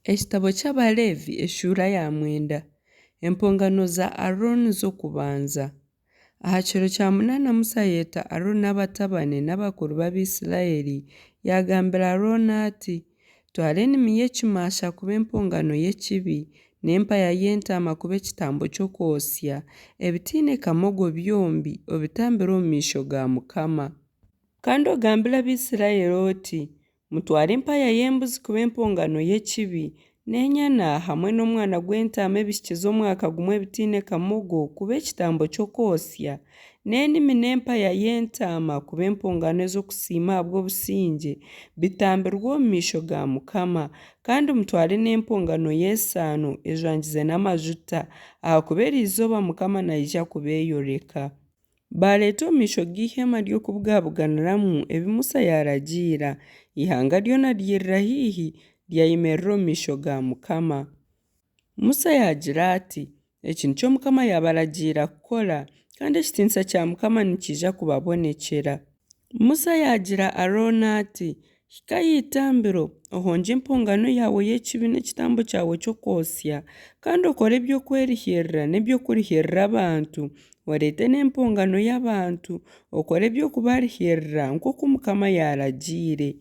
Ekitabo ky'Abaleevi eshuura ya mwenda. Empongano za Arooni z'okubanza. Aha kiro kya munaana Musa yaayeta Arooni n'abatabani n'abakuru b'Abaisiraeli, yaagambira Arooni ati, Twara enimi y'ekimasha kuba empongano y'ekibi, n'empaya y'entaama kuba ekitambo ky'okwotsya, ebitaine kamogo byombi obitambire omu maisho ga Mukama. Kandi ogambire Abaisiraeli oti, Mutware empaya y'embuzi kuba empongano y'ekibi, n'enyana hamwe n'omwana gw'entaama ebihikize omwaka gumwe ebitaine kamogo kuba ekitambo ky'okwotsya, n'enimi n'empaya y'entaama kuba empongano ez'okusiima ahabw'obusingye, bitambirwe omu maisho ga Mukama. Kandi mutware n'empongano y'esaano ejwangize n'amajuta, ahakuba eri izooba Mukama naija kubeeyoreka. Baareeta omu maisho g'eihema ry'okubugabuganiramu ebi Musa yaaragiira. Eihanga ryona ryairira haihi, ryayemerera omu maisho ga Mukama. Musa yaagira ati, Eki nikyo Mukama yaabaragiira kukora, kandi ekitiinisa kya Mukama nikiija kubabonekyera. Musa yaagira Arooni ati, Hika aha itambiro, ohongye empongano yaawe y'ekibi n'ekitambo kyawe ky'okwotsya, kandi okore eby'okwerihiirira n'eby'okurihiirira abantu, oreete n'empongano y'abantu, okore eby'okubarihiirira nk'oku Mukama yaaragiire.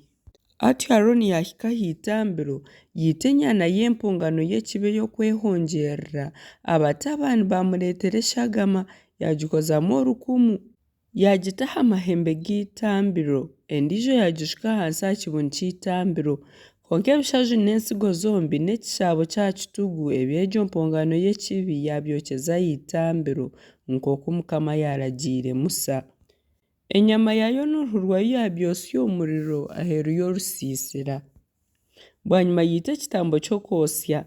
Atyo Arooni yaahika aha itambiro, yaita enyana y'empongano y'ekibi ey'okwehongyerera, abatabani baamureetera eshagama, yaagikozamu orukumu, yaagita aha mahembe g'eitambiro, endiijo yaagishuka ahansi aha kibunu ky'eitambiro. Kwonka ebishaju n'entsigo zombi n'ekishaabo ky'aha kitugu eby'egyo mpongano y'ekibi yaabyokyeza aha itambiro, nk'oku Mukama yaaragiire Musa. Enyama yaayo n'oruhu rwayo yaabyotsya omu muriro aheeru y'orusiisira. Bwanyima yaita ekitambo ky'okwotsya,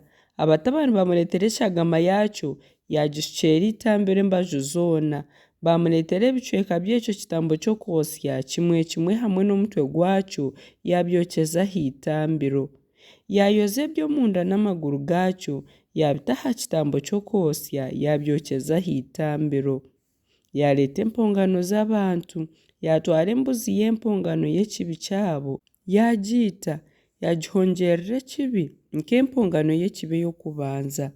abatabani baamureetera eshagama yaakyo, yaagishukyeera eitambiro embaju zoona. Baamureetera ebicweka by'ekyo kitambo ky'okwotsya, kimwe kimwe hamwe n'omutwe gwakyo, yaabyokyeza aha itambiro. Yaayozya eby'omunda n'amaguru gaakyo, yaabita aha kitambo ky'okwotsya, yaabyokyeza aha itambiro. Yaareeta empongano z'abantu, yaatwara embuzi y'empongano y'ekibi kyabo, yaagiita, yaagihongyerera ekibi, nk'empongano y'ekibi ey'okubanza.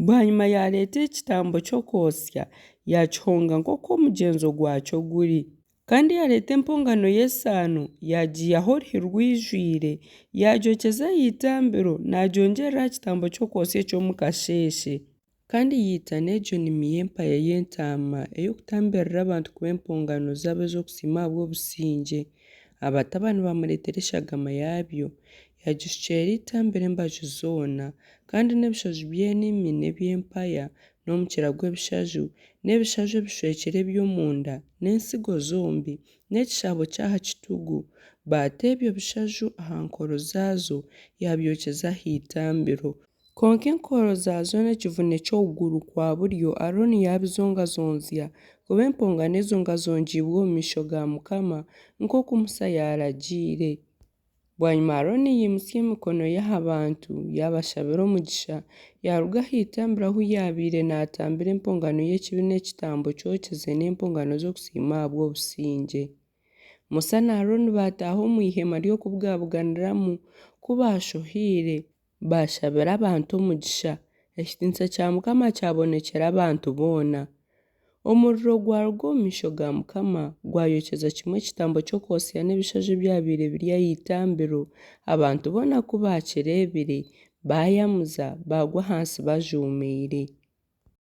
Bwanyima yaareeta ekitambo ky'okwotsya, yaakihonga nk'oku omugyenzo gwakyo guri. Kandi yaareeta empongano y'esaano, yaagiihaho oruhi rwijwire, yaagyokyeza aha itambiro, naagyongyerera aha kitambo ky'okwotsya eky'omu kasheeshe. Kandi yaita n'egyo nimi y'empaya y'entaama ey'okutambirira abantu kuba empongano zaabo ez'okusiima ahabw'obusingye. Abatabani baamureetera eshagama yaabyo, yaagishukyeera eitambiro embaju zoona, kandi n'ebishaju by'enimi n'eby'empaya, n'omukira gw'ebishaju, n'ebishaju ebishwekire eby'omunda, n'entsigo zombi, n'ekishaabo ky'aha kitugu, baata ebyo bishaju aha nkoro zaazo, yaabyokyeza aha itambiro. Kwonka enkoro zaazo n'ekivune ky'okuguru kwa buryo Arooni yaabizongazonzya kuba empongano ezongazongiibwe omu maisho ga Mukama, nk'oku Musa yaaragiire. Bwanyima Arooni yaimutsya emikono ye aha bantu, yaabashabira omugisha, yaaruga aha itambiro ahu yaabaire naatambira empongano y'ekibi n'ekitambo kyokize n'empongano z'okusiima ahabw'obusingye. Musa na Arooni baataaha omu ihema ry'okubugabuganiramu. Ku baashohoire, baashabira abantu omugisha, ekitiinisa kya Mukama kyabonekyera abantu boona. Omuriro gwaruga omu maisho ga Mukama, gwayokyeza kimwe ekitambo ky'okwotsya n'ebishaju ebyabaire biri aha itambiro. Abantu boona ku baakireebire, baayamuza, baagwa ahansi bajuumaire.